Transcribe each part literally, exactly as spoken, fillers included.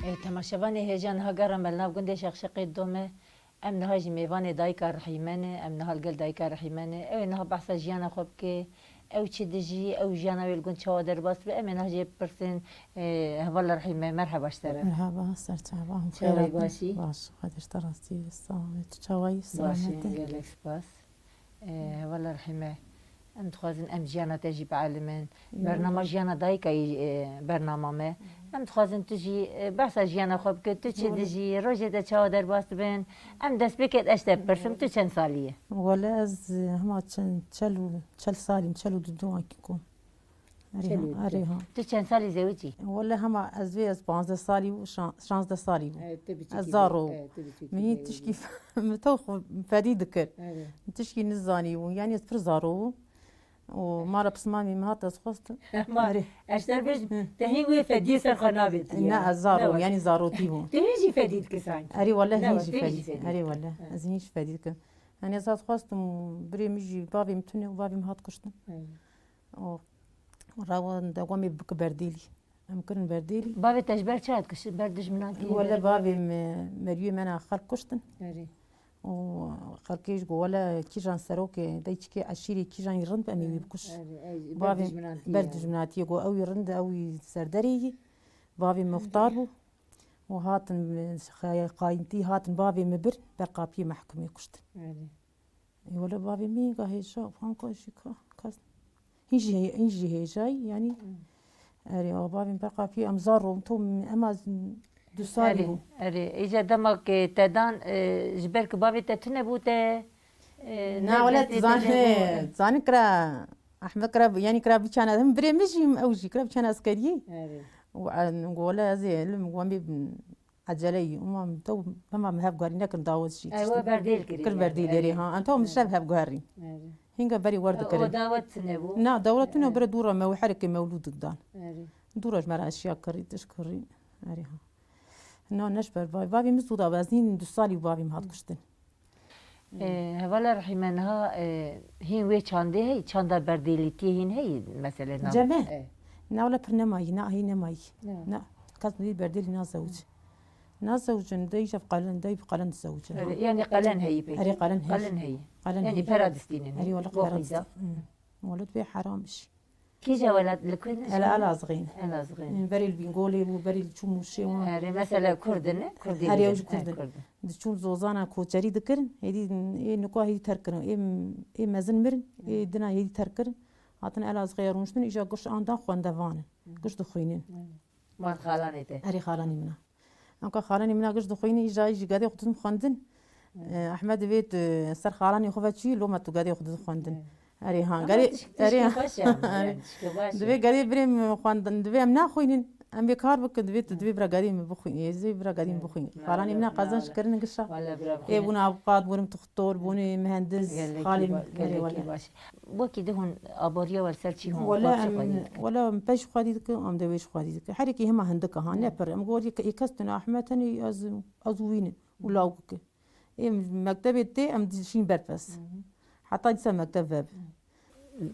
Ê, temaşevanê hêja niha gera me li nav gundê Şexşeqê dome. Em niha jî mêvanê dayika Rehîme ne, em niha li gel dayika Rehîme ne. Ew ê niha behsa jiyana xwe bike. Ew çi dijî, ew jiyana wê li gund çawa derbas dibe, em ê niha jê bipirsin. Ê, hevala Rehîme, merheba ji te re. Merhaba, ser çava, hûn Çawa xêr hatin. Başî? Baş, Xwedê ji te razî be, sağ ol. Tu çawa yî, Baş selamet e? Gelek spas. Ê, hevala Rehîme, em dixwazin em jiyana te jî bielimin. Bernama jiyana dayika yî, e, bernama me. Em dixwazin tu jî, e, behsa jiyana xwe bike, tu çi dijî, rojê te çawa derbas dibin? Em destpêkê ez te bipirsim, tu çend salî ye? Wele ez, e, hema çend, çel û, çel salî me, çel û du, du ankî kom. Erê ha, erê ha. Tu çend salî zewicî? Wele hema ez vê ez panzdeh salî bû, şan-, şanzdeh salî bû. E, tu biçûkî bû. Ez zaro. E, tu biçûkî bû. Min hîn tişkî, min tew xwe fedî dikir. Erê. Min tişkî nizanî bû. Yanî ez pir zaro bûm. û mara pismamê min hat ez xwestim. Ma, erê, ez te bêjim, te hîn wê fediyê ser xwe nabêtî ya. Ne, ez zar im, yanî zarotî bû. Tu hîn jî fedî dikî sanki. Erê wele hîn jî fedî. Erê wele, ez hîn jî fedî dikim. Yanî ez hat xwestim û birê min jî, bavê min tune û bavê min hat kuştin. Û rawa dewamê bike berdêlî. Em kirin berdêlî. Bavê te ji ber çi hat kuştin? Ber dijminatiyê? Wele bavê min, meriyê me ne xelk kuştin. Erê. û xelkê jî got, wele kîjan serokê, dey çikê eşîrê kîjan yî rind be, em ê wî bikuş. Erê, erê, ber dijminatiyê got, ew yî rind e, ew yî serderê yî. Bavê muxtar bû. Û hatin, xay-, xayintî hatin bavê min bir, ber qapiyê mehkumê kuştin. Erê. Ê, wele bavê min ga hêja, fanka jî ka, kas. Hîn jî hê-, hîn jî hêjayî, yanî, erê, a bavên Beqafî em zar rom, to em az du salî bû. Erê, îca dema ke te dan, e, ji ber ku bavê te tune bû te, e, na, wele zanî kira, Ehmed kira, yanî kira biçana, him birê min jî, him ew jî kira biçana eskeriyê. Erê. Û, e, gole ez ê, lim, wan bê, Eceleyî, û mam, tew, hema me hevguherî nekirin, dawet jî. Ew berdêl kirî. Kir berdêl erê, ha. Em tew min şev hevguherî. Erê. Hînga berî wer dikirin. O dawet tune bû? Na, dawet tune bire dûra me û herikê mewlûd dan. Erê. Dûra ji me re eşya kirî, tiş kirî. Erê, ha. Na, neş ber, vay, bavî min zû da, ez nîn du salî û bavî min hat kuştin. E, hevala Rehîme niha, e, hîn wê çandê heyî, çanda berdêlîtiyê hîn heyî, mesele na. Ceme? E. Na wele pir nemayî, na hî nemayî. Ya. Na, kes wî berdêlî nazewicin. Nazewicin, dey jev qelen, dey bi qelen dizewicin. Erê, yanî qelen heyî pêkî? Erê, qelen heyî. Qelen heyî. Qelen heyî. Yanî pera distînin. Erê, wele qelen distînin. Wele dibê heram işî. Kîja welat li ku ne? Ele Elazığê ne. Elazığê ne. Berê li Bîngolê bû, berê li çû Mûşê wan. Erê, mesela Kurd in, Kurdê. Erê, ew jî Kurd in. Diçûn zozana koçerî dikirin, êdî ê niko êdî terk kirin. Ê, ê mezin mirin, ê dina êdî terk kirin. Hatin Elazığê rûniştin, îja giş an dan xwendevan in. Giş dixwînin. Wan xalanê te? Erê, xalanê min a. Anka xalanê min a giş dixwînin, îja jî gedê xwe didim xwendin. E, Ehmed divê tu ser xalanê xwe ve çûyî, loma tu gedê xwe dixwendin. Erê ha, gerê, erê ha. Divê gerê birê min xwendin, divê em naxwînin. Em vê kar bikin, divê tu, divê bira gerê min bixwîn. Ê, divê bira gerê min bixwîn. Xalanê min a qezenç kirin gişa. Ê bûne avqat, bûne muxtor, bûne mühendis. Xalê min, erê wele. Wekî di hûn aboriya we li ser çî hûn xwe çi xwedî dikin? Wele em pey ji xwedî dikin, em de wê ji xwedî dikin. Her yekî hema hindik e ha, ne pir. Em gorî ke-, ê kes tune Ehmed tenê ez, ez û wî ne. Û lawik e. Ê mektebê tê, em dişîn ber pez. Heta dîsa mekteb vebe.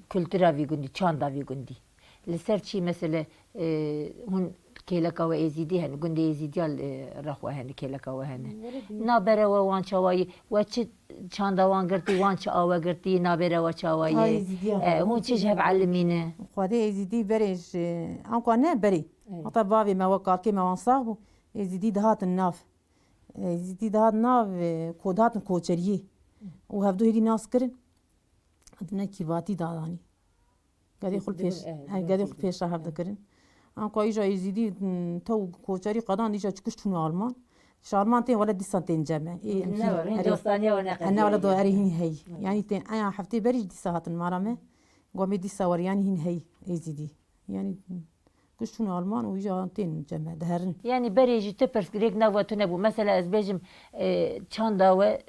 Kultura vî gundî, çanda vî gundî. Li ser çî mesele, e, hûn kêleka we Êzîdî hene, gundê Êzîdiya li, e, rexwe hene, kêleka we hene. Nabere we wan çawayî, we çi çanda wan girtî, wan çi awe girtî, nabere we çawayî. E, hûn çi ji hev elimîne? Xwedê Êzîdî berê ji, anka ne berê. Heta bavê me we, kalkê me wan sax bû. Êzîdî dihatin nav. Êzîdî dihat nav, e, ko dihatin koçeriyê û hevdu hêdî nas kirin. Dine kîvatî dadanî. Gedê xwe pêş, e, gedê xwe pêşa hev dikirin. Anka îja Êzîdî, m, tew koçerî qedan îja çi giş çûne Alman. Ji Alman tên wele dîsan tên cem e. Ê, em ne were, dostaniya were ne qediyayî. Ne wele do erê hîn hey. Yanî tên eya heftê berî jî dîsa hatin mala me. Gomê dîsa were yanî hîn hey Êzîdî. Yanî giş çûne Alman û îja tên cem e, diherin. Yanî berê jî tu pirsgirêk nav we tune bû. Mesela ez bêjim, e, çanda we,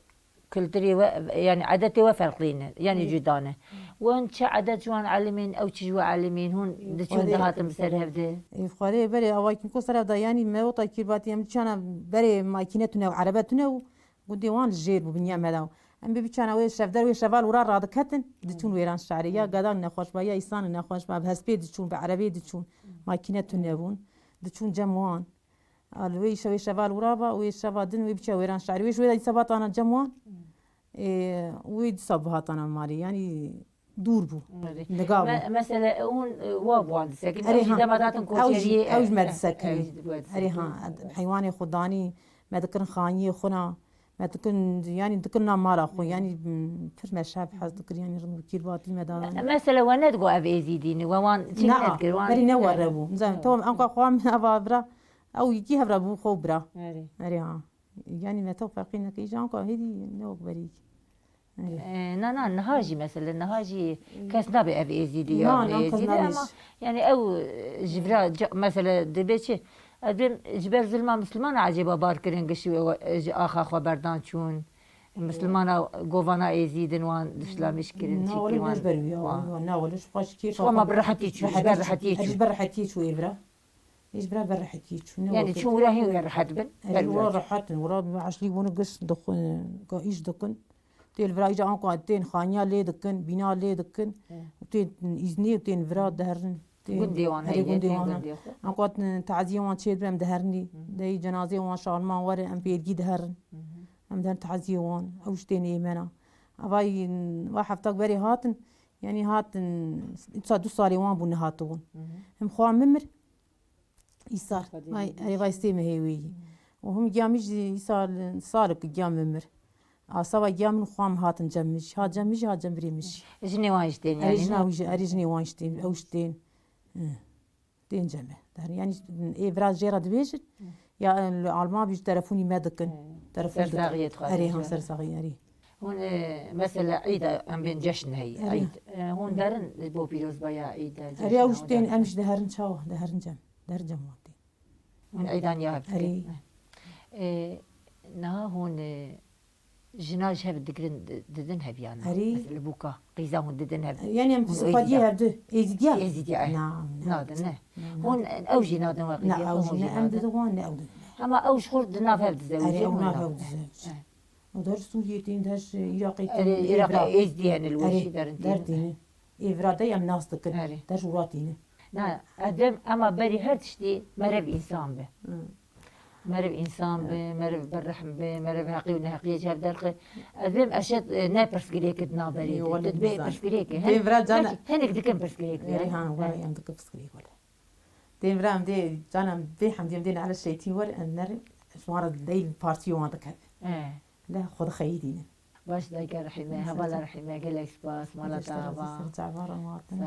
kulturê we, yanî edetê we ferqlî ne, yanî cuda ne. Wan çi edet ji wan elimîn, ew çi ji we elimîn, hûn diçûn dihatin bi ser hev de. Ê, xwedê berê awakî ko ser hev de, yanî me weta kîrbatî em çana berê makîne tune û erebe tune û Gundê wan li jêr bû, binya me de. Em bê biçana wê şevder, wê şeval û ra radiketin, diçûn wêran şarê. Ya gedan nexweş ba, ya îsan nexweş ba, bi hespê diçûn, bi erebê diçûn. Makîne tune bûn. Diçûn cem wan. Al wê şevê şeva li wira ba, wê şeva din wê biçe wêran şerî. Wê ji wê de dîsa batana cem wan. Ê, wê dîsa bihatana malê. Yanî dûr bû. Erê. Niga bû. Me-, mesele hûn, e, wa bi wan disekin. Erê, ew jî ha. Dema datin koçeriyê, ew jî me disekin. Ew jî dibe disekin. Erê, ha. Heywanê xwe danî, me dikirin xaniyê xwe na. Me dikin, yanî dikin na mala xwe, yanî, m, pir me şev hez dikir, yanî rind û kîr batî me dadan. Mesele we nedigo ev êzîdî ne, we wan çîk nedikir, wan. Berî ne were bû. Mizan, tamam, anka xwe min ava bira, ew yekî hev re bû xwe bira. Erê. Erê ha. Yanî me taw ferqî nekir, îja anka hêdî ne wek berî. Erê. E, na, na, niha jî mesele, niha jî kes nabe ev êzîdî ya, na, na, kes êzîdî nabe ama, yanî ew, e, ji vira ca-, mesele dibe çi? Ez bêm ji ber zilma Mislimana ecêba bar kirin gişî we, we, ji axa xwe berdan çûn. Mislimana govana êzîdin wan dişlamîş kirin, na, çîkî wele wan. Ne ji ber wî ya, wan. Wan, na, wele ji xwe ji kêfa xwe. Ji xwe ma bi rehetî çû, ji ber rehetî çû. Ji ber rehetî çû ê vira. Ê ji bira ber rehetî çû, ne yanî wekî çûn wira hîn wê rehet bin, ber wira çûn. Rehet in, wira eşlî bûne giş dixwin, ka îş dikin. Tê li vira îca anka tên xaniya lê dikin, bîna lê dikin. Û tên îznê û tên vira diherin. Gundê wan heye, gundê wan. Anka taziyê wan çêdibe em diherinî. Deyî cenazeyê wan şalman were em pêrgî diherin. Em diherin taziyê wan. Ew ji tên ê me na. Evay, va heftak berê hatin. Yanî hatin, îsa du salê wan bû nehatibûn. Him xwa min mir. Îsal. Vay, erê vay stê me hêwî. Û him giya min jî îsal, salik giya min mir. Asava giya min xwa min hatin cem min jî. Ha cem min jî, ha cem birê min jî. Jinê wan jî tên erê yanî, jina ne? Wî jî, erê jinê wan jî tên, ew jî tên. Hı. Tên cem me. Der, yanî ê vira jê re dibêjin. Ya, li Alman bî ji telefonî me dikin. Telefon dikin. Sersaxiyê dixwazin. Erê, ha, sersaxiyê, erê. Hûn, e, mesela Îd e, em bên ceşn heye. Erê. Îd. E, hûn derin bo pîrozbaya Îd e, ceşna hûn derin. Erê, ew ji tên em ji deherin çawa, deherin cem. Derin cem wan tên. Hûn Îdan ya hev dikin. Erê. E, niha hûn, e, jina ji hev digirin, di-, didin hev yan? Erê. Mesela bûka, qîza hûn didin hev. Yanî em xwediyê hev di, êzîdiya? Êzîdiya, eh. Na, na. Nadin, ne? Na, na. Hûn ew jî nadin we qîzê xwe, hûn jî nadin. Ne, ew jî ne, em didin wan, ne ew didin. Hema ew ji xwe di nav hev dizewicin, hûn nav hev dizewicin. Erê, ew nav hev dizewicin. Eh. Û der Sûriyê tên, der Iraqê tên, erê, Iraqê Êzidî hene li wir jî derin tînin. Erê, der tînin. Ê vira de em nas dikin. Erê. Der ji wira tînin. Na, edem ema berî her tiştî merev însan be. Hı. Merev însan be, merev berrehm be, merev heqî û neheqiyê ji hev derxe. Ez bêm eşet, e, ne pirsgirêk di nav berê de. Yo, wele tu dibê nizam. Pirsgirêk e. Dê vira cana. Hinek, hinek dikin pirsgirêk de. Erê, ha, wele em dikin pirsgirêk wele. Dê vira em dê, cana em dê hemdî em dê nehre şeytî wer, em ner, ji wan re dey partiyê wan dikeve. E. Le xwe dixeyîdînin. Baş dayke Rehîme, hevala Rehîme, gelek spas, mala te ava. Ser çava re hatin.